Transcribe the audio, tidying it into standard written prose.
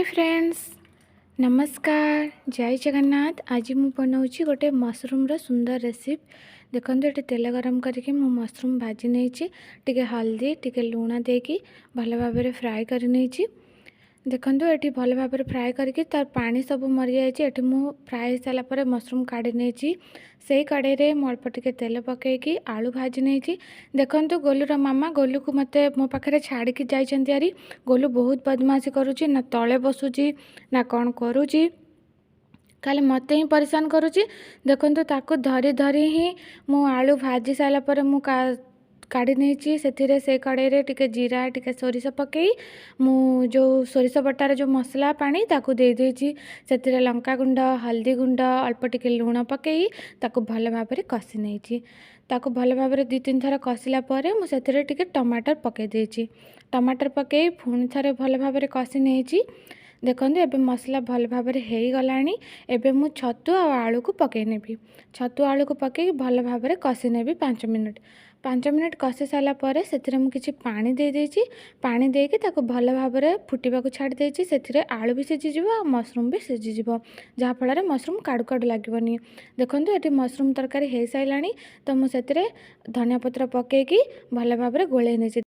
Friends, ନମସ୍କାର, ଜୟ ଜଗନ୍ନାଥ। ଆଜି ମୁଁ ବନାଉଛି ଗୋଟେ ମସରୁମ୍ର ସୁନ୍ଦର ରେସିପି। ଦେଖନ୍ତୁ, ଏଠି ତେଲ ଗରମ କରିକି ମୁଁ ମସରୁମ୍ ଭାଜି ନେଇଛି। ଟିକେ ହଳଦୀ, ଟିକେ ଲୁଣ ଦେଇକି ଭଲ ଭାବରେ ଫ୍ରାଏ କରି ନେଇଛି। ଦେଖନ୍ତୁ, ଏଠି ଭଲ ଭାବରେ ଫ୍ରାଏ କରିକି ତାର ପାଣି ସବୁ ମରିଯାଇଛି। ଏଠି ମୁଁ ଫ୍ରାଏ ହେଇସାରିଲା ପରେ ମସରୁମ୍ କାଢ଼ି ନେଇଛି। ସେଇ କଢ଼େଇରେ ମୁଁ ଅଳ୍ପ ଟିକେ ତେଲ ପକାଇକି ଆଳୁ ଭାଜି ନେଇଛି। ଦେଖନ୍ତୁ, ଗୋଲୁର ମାମା ଗୋଲୁକୁ ମୋତେ ମୋ ପାଖରେ ଛାଡ଼ିକି ଯାଇଛନ୍ତି ଆରି। ଗୋଲୁ ବହୁତ ବଦମାସି କରୁଛି, ନା ତଳେ ବସୁଛି ନା କ'ଣ କରୁଛି, ଖାଲି ମୋତେ ହିଁ ପରିଶାନ କରୁଛି। ଦେଖନ୍ତୁ, ତାକୁ ଧରି ଧରି ହିଁ ମୁଁ ଆଳୁ ଭାଜି ସାରିଲା ପରେ ମୁଁ କାଢ଼ି ନେଇଛି। ସେଥିରେ ସେ କଢ଼େଇରେ ଟିକେ ଜିରା, ଟିକେ ସୋରିଷ ପକାଇ ମୁଁ ଯେଉଁ ସୋରିଷ ବଟାର ଯେଉଁ ମସଲା ପାଣି, ତାକୁ ଦେଇଦେଇଛି। ସେଥିରେ ଲଙ୍କା ଗୁଣ୍ଡ, ହଳଦୀ ଗୁଣ୍ଡ, ଅଳ୍ପ ଟିକେ ଲୁଣ ପକାଇ ତାକୁ ଭଲ ଭାବରେ କଷି ନେଇଛି। ତାକୁ ଭଲ ଭାବରେ 2-3 ଥର କଷିଲା ପରେ ମୁଁ ସେଥିରେ ଟିକେ ଟମାଟର ପକାଇ ଦେଇଛି। ଟମାଟର ପକାଇ ପୁଣି ଥରେ ଭଲ ଭାବରେ କଷି ନେଇଛି। ଦେଖନ୍ତୁ, ଏବେ ମସଲା ଭଲ ଭାବରେ ହେଇଗଲାଣି। ଏବେ ମୁଁ ଛତୁ ଆଉ ଆଳୁକୁ ପକାଇ ନେବି। ଛତୁ ଆଳୁକୁ ପକାଇକି ଭଲ ଭାବରେ କଷି ନେବି 5 ମିନିଟ୍। 5 ମିନିଟ୍ କଷି ସାରିଲା ପରେ ସେଥିରେ ମୁଁ କିଛି ପାଣି ଦେଇଦେଇଛି। ପାଣି ଦେଇକି ତାକୁ ଭଲ ଭାବରେ ଫୁଟିବାକୁ ଛାଡ଼ି ଦେଇଛି। ସେଥିରେ ଆଳୁ ବି ସିଝିଯିବ ଆଉ ମସରୁମ୍ ବି ସିଝିଯିବ, ଯାହାଫଳରେ ମସରୁମ୍ କାଡ଼ୁ କାଡ଼ୁ ଲାଗିବନି। ଦେଖନ୍ତୁ, ଏଠି ମସରୁମ୍ ତରକାରୀ ହେଇସାରିଲାଣି। ତ ମୁଁ ସେଥିରେ ଧନିଆ ପତ୍ର ପକାଇକି ଭଲ ଭାବରେ ଗୋଳେଇ ନେଇଛି।